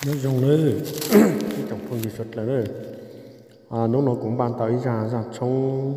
Nyob zoo nawb ib tsoom phooj ywg suav dlawg nawb. Hnub no kuv npaj tau ib zaj zaj tshoob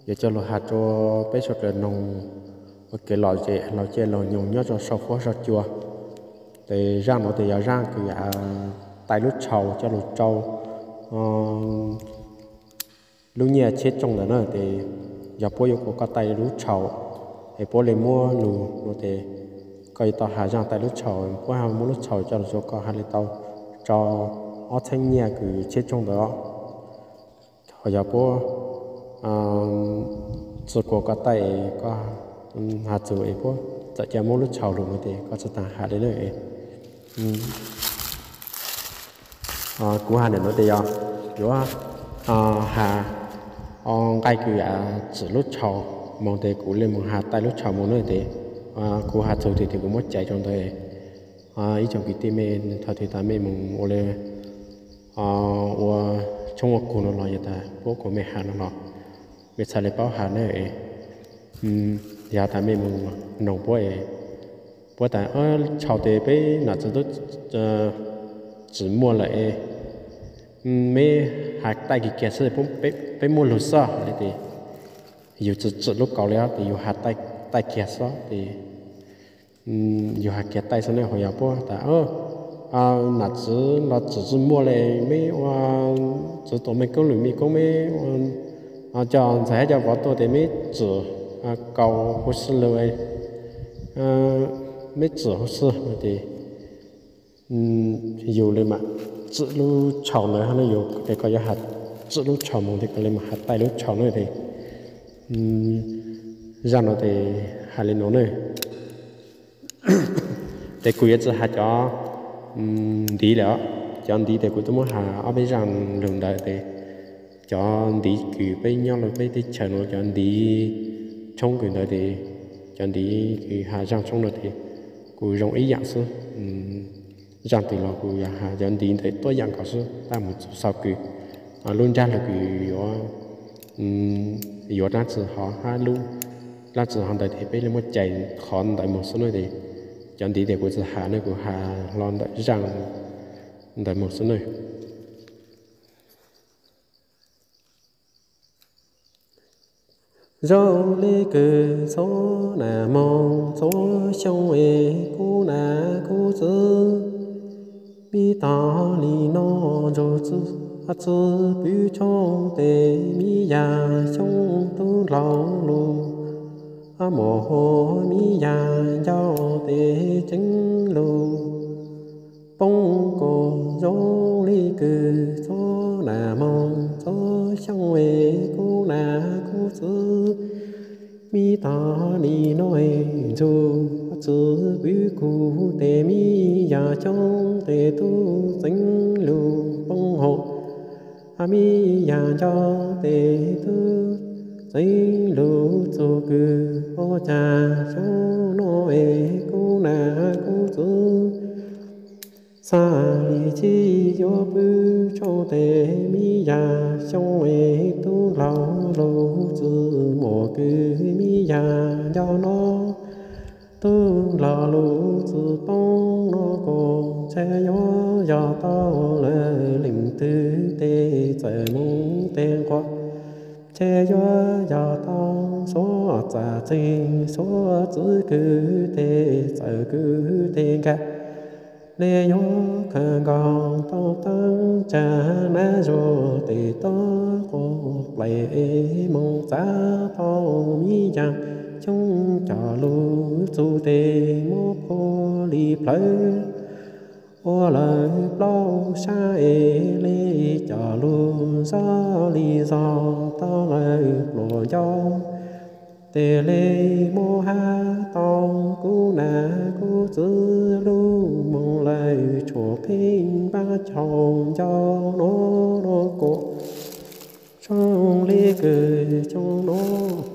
yuav coj lug has rua peb suav dlawg noog ua kev lom zem laug caij laug nyoog nyob rua sau fuab sau cua. Tes zaj no tes yog zaj kws tais lub tshau coj lug rau lub nyiaj cheb tsooj ntawd na. Tes yog puab yuav kom koj tais lub tshau es puab le muab lug no tes koj yuav tau has zaj tais lub tshau, puab muab lub tshau coj lug rua koj has le tau rau ob txheeb nyiaj kws cheb tsooj ntawd. Ho yog puab tsi kom koj tais, koj has txug es puab txawm cia muab lub tshau lug no tes koj tsi tas has le na. Kuv has ntawm no tes yog yuav has nqaij kws tsim lub tshau moog tes kuv le moog has tais lub tshau moog na tes kuv has txug tes kuv muab cais rua ntawd. Ib tsoom kwv tij mej thaum twg tas mej moog ua le ua tshoob ua kug no los yog tas puab kom mej has no los mej txhad le paub has na. Yog tas mej moog noog puab, puab tas tshau tes peb nam txiv tub tsim muaj lawm es meb has taij kiag kiag xwb, peb muaj lug xwb le tes yug tsi tsim lub kaus le os tes yug has taij kiag xwb tes yug has kiag taij xwb ne. Ho yog puab tas nam txiv los tsim tsi muaj le, meb ua txiv tuam mej koob lwm mej koob meb coj ntxhais hab coj vauv tuaj tes meb tsim kaus huv si lug, meb tsim huv si no tes yug le maam tsim lub tshau ntawd hab ne. Yog tes koj yuav has tsim lub tshau moog tes koj le maam has taij lub tshau na tes zaj no tes has le no ne. Tes kuv yuav tsi has cov ntiv le os, cov ntiv tes kuv tub muab has ob peb zaj lug ntawd tes cov ntiv kws peb nyob lug peb teb chaws no cov ntiv tshoob kws ntawd tes cov ntiv kws has zaj tshoob no tes kuv zoo ib yaam xwb. Zaj twg los kuv yuav has cov ntiv ntawd tuab yaam nkaus xwb, tab mus txug xau kws lub ntsab lug kws yuav yuav dlaab tsi hov hab lub dlaab tsi hov ntawd tes peb le muab cais qhov ntawd moog xwb na tes cov ntiv tes kuv tsi has ne, kuv has hlo ntawm zaj ntawd moog xwb na. Zoo le kws txhua nag moog txhua xyoo es kuv nam kuv txiv mib tag li no ntsug txwv txwv pwv tshoob tes mib yaam xyoob tub dlaug lug, mub hua mib yaam ncau tes ceeb lug poob kuas zoo le kws txhua nag moog txhua xyoo es kuv nam kuv txiv mib tag li no ntsug txwv pwv kuv tes mib yaam xyoob tes tub ceeb lug poob hua, mib yaam ncau tes tub ceeb lug txug kws ua caag xyoob no es kuv nam kuv txiv xaav li tsi yuav pwv tshoob tes mib yaam xyoob es tub dlaug lug txwv mus kws mib yaam ncau no tub dlaug lug txwv poob no kuas ntshe yuav yog tau lawm leej twg tes txawm moog tes nquas, ntshe yuav yog tau suav txav txeeg suav txwv kws tes txawm kws tes nkag le yuav khaws nkaus tau taab tsaag nab zuag tes tub quas plaim es moog txav tau mib yaam xyoob coj lug txug tes muab phua li plawv ua lawm plaub sab es le coj lug zog li zog tau lawm pluas ncau tes le muab hab tau kuv nam kuv txiv lub moog lawm tshuav pheej npab caug ncau no no kuas zoo le kws xyoo no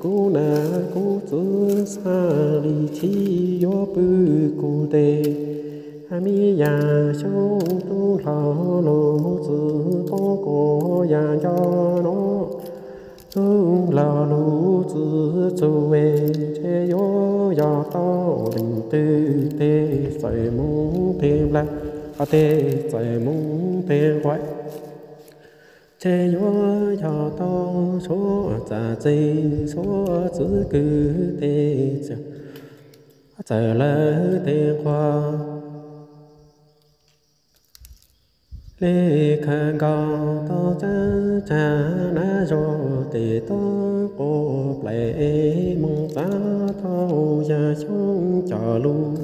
kuv nam kuv txiv xaav li tsi yuav pwv kuv tes mib yaam xyoob tub dlaug lug txwv poob kuas yaam ncau no tub dlaug lug txwv txug es ntshe yuav yog tau leej twg tes txawm moog tes nplaig Tej txawm moog tej nquam, ces yuav yog tau suav txam txeeg suav txwv kws tej txawm lawv tej nquag. Le khaws nkaus tau tsa tsa nab zog tes tuab quas plaim es moog txav tau yag xyoob cov lug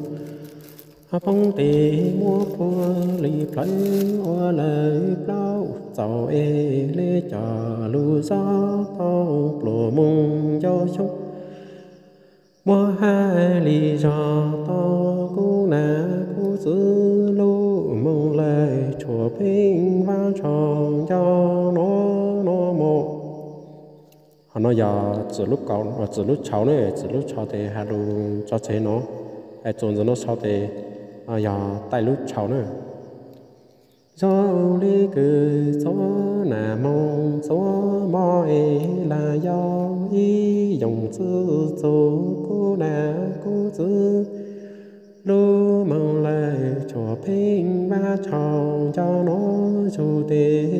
poob tes muab puag li plawv ua lawv plaub txaus es le cov lug xob tau pluas moog ncauj xyoob. Muab hab li zog tau kub nam kub txwv lub moog lawm tshuav pheej vaab tshau nco nuav nuav mus. Hov no yog txwm lub tshau na, txwm lub tshau tes has lug tso tseg no, txuas ntxiv no sau tes yog taij lub tshau na. Zoo le kws txhua nam moog txhua mo es lam yog ib yoog txwv txug kub nam kub txwv lub moog lawm tshuav pheej vaab tshau nco nuav zug tes.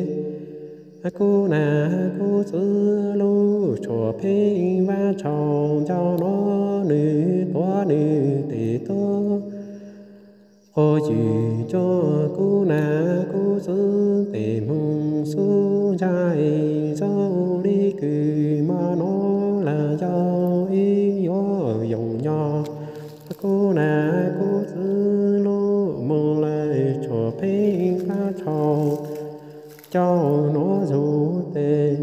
Kub nam kub txwv lub tshuav pheej vaab tshau nco nuav nwg tuav nwg tes tuab quas ywg coj kub nam kub txwv tes moog xub ntsais. Zoo le kws mo nuav lam yog ib yuav yoog nyo kub nam kub txwv lub moog lawm tshuav pheej vaab tshau nco nuav zug tes.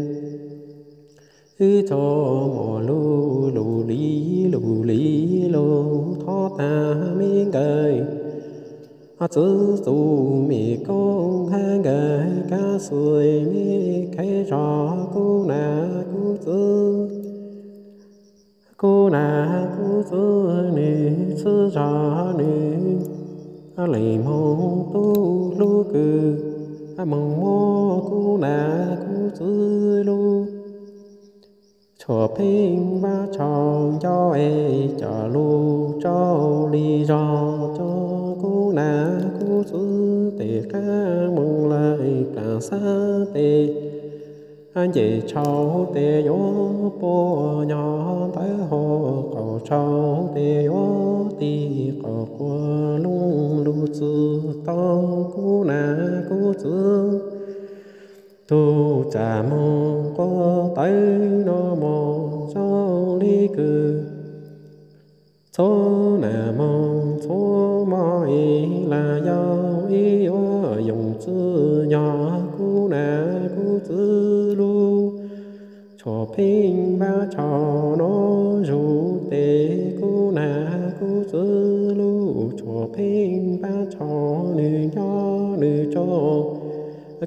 Wb txhua muaj lug lug li lug li lug thov taag me nkawd txwv txug me koob hab nkawd kaab xwm me khev zog kub nam kub txwv. Kub nam kub txwv nwg txhwb zog nwg lees moog tub hlub kws moog muab kub nam kub txwv lub tshuav pheej vaab tshau nco es coj lug tsaus li zog coj kub nam kub txwv tes qaab moog lawm plaab xab tes nce tshau tes yuav puab nyo ntawv hauv qaum tshau tes yuav tig qaum quas looj lug txwv tau kub nam kub txwv tug tsam moog quas tawv no mog. Zoo le kws txhua nam moog txhua mo es lam yog ib yuav yoog txwv nyo kub nam kub txwv lub tshuav pheej vaab tshau nuav zug tes. Kub nam kub txwv lub tshuav pheej vaab tshau nwg nyob nwg tsaug.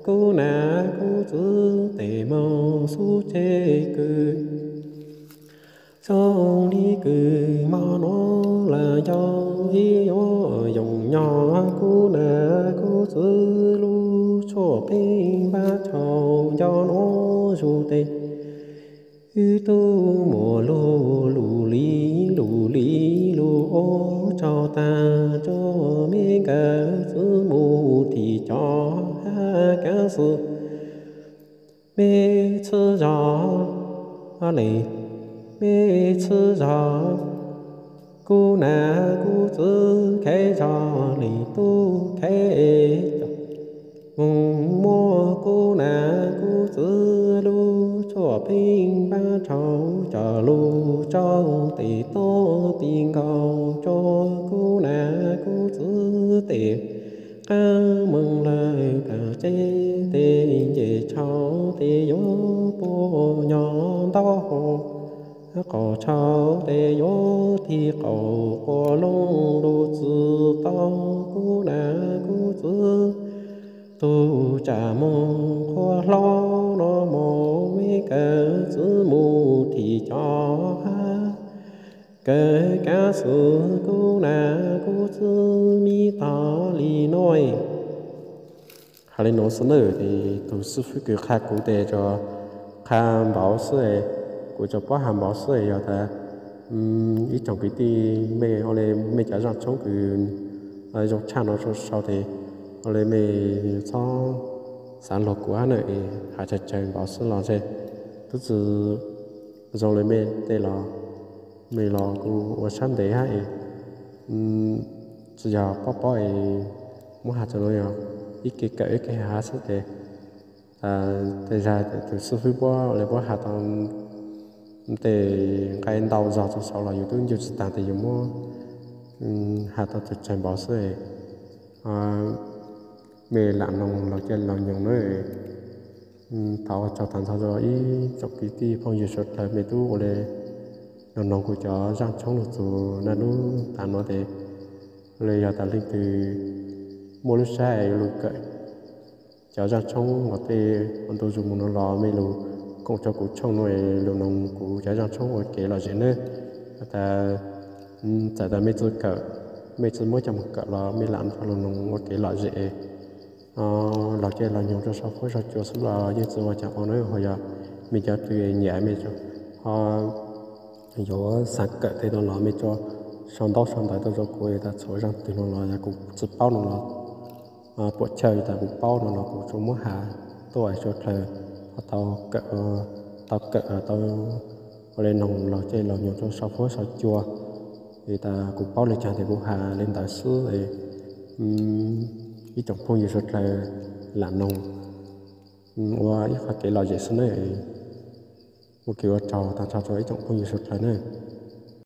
Kub nam kub txwv tes moog xub tseg kws zoo le kws mo nuav lam yog ib yuav yoog nyo kub nam kub txwv lub tshuav pheej vaab tshau nco nuav zug tes. Wb tub muaj lug lug li lug li lug ua tsaug taag rua meb nkawd txwv mus thim cov hab kaab xwm. Meb txhwb zog le, meb txhwb zog kub nam kub txwv khev zog le tub khev cov moog muab kub nam kub txwv lub tshuav pheej vaab tshau coj lug tsaus tes tuab ti nkaus rua kub nam kub txwv tes qaab moog lawm plaab tsev tes nce tshau tes yuav puab nyo ntawv hauv qaum tshau tes yuav tig qaum quas looj lug txwv tau kub nam kub txwv tug tsam moog qhuav hlob no mog. Meb nkawd txwv mus thim cov hab kawg kaab xwm kub nam kub txwv mib tog li nuav. Has le nuav xwb nawb, tes tug xib fwb kws qha kuv tes tso qha npaum xwb, kuv tso paub has npaum xwb. Yog tas ib tsoom kwv tij mej ua le mej cov zaaj tshoob kws zoo tshaj no sau tes Ua li mej txhob xaav luag kuv hab na, hais tsawg tsawg npaum xwb los ntshe tub tsi zoo li mej tej los, mej los kuv ua sab ntev hab es tsi yog paub paub es muab has rua nuav yog ib ke kawm ib ke has xwb ces tej zag tus xib fwb puab ua li puab has tau tej nqai ntau zog rua saud los yus tub ncu tsi taag tes yus muab has tau tsawg tsawg npaum xwb. Mej lam noog laug caij laug nyoog na. Thov ua tsaug taag nrho rua ib tsoom kwv tij phooj ywg suav dlawg mej tub ua li noog noog kuv cov zaaj tshoob lug txug naj lub tav nuav tes, ua li yog tas leej twg muaj lub sab es lug kawm cov zaaj tshoob los tej ua ntu zus moog nuav los mej lug koom rua kuv tshooj nuav es lug noog kuv cov zaaj tshoob ua kev lom zem nawb. Has tas txawm tas mej tsi kawm, mej tsi muab coj moog kawm los mej lam lug noog ua kev lom zem laug caij laug nyoog rua sau fuab sau cua xwb los yeej tsi ua caag ua na. Ho yog mej cov twg nyiam mej ho yuav xaav kawm tej nuav los mej tsuas sau ntaub sau ntawv tuaj rua kuv tas txhua zaaj twg nuav los yog kuv tsi paub nuav los puam chawj tas kuv paub nuav los kuv tsuas muab has tuaj suav dlawg ho tau kawm, tau kawm tau ua li noog laug caij laug nyoog rua sau fuab sau cua. Es tas kuv paub le caag tes kuv has le ntawd xwb. Ib tsoom phooj ywg suav dlawg lam noog ua ib qhov kev lom zem xwb na. Ua kev ua tsaug taag nrho rua ib tsoom phooj ywg suav dlawg na.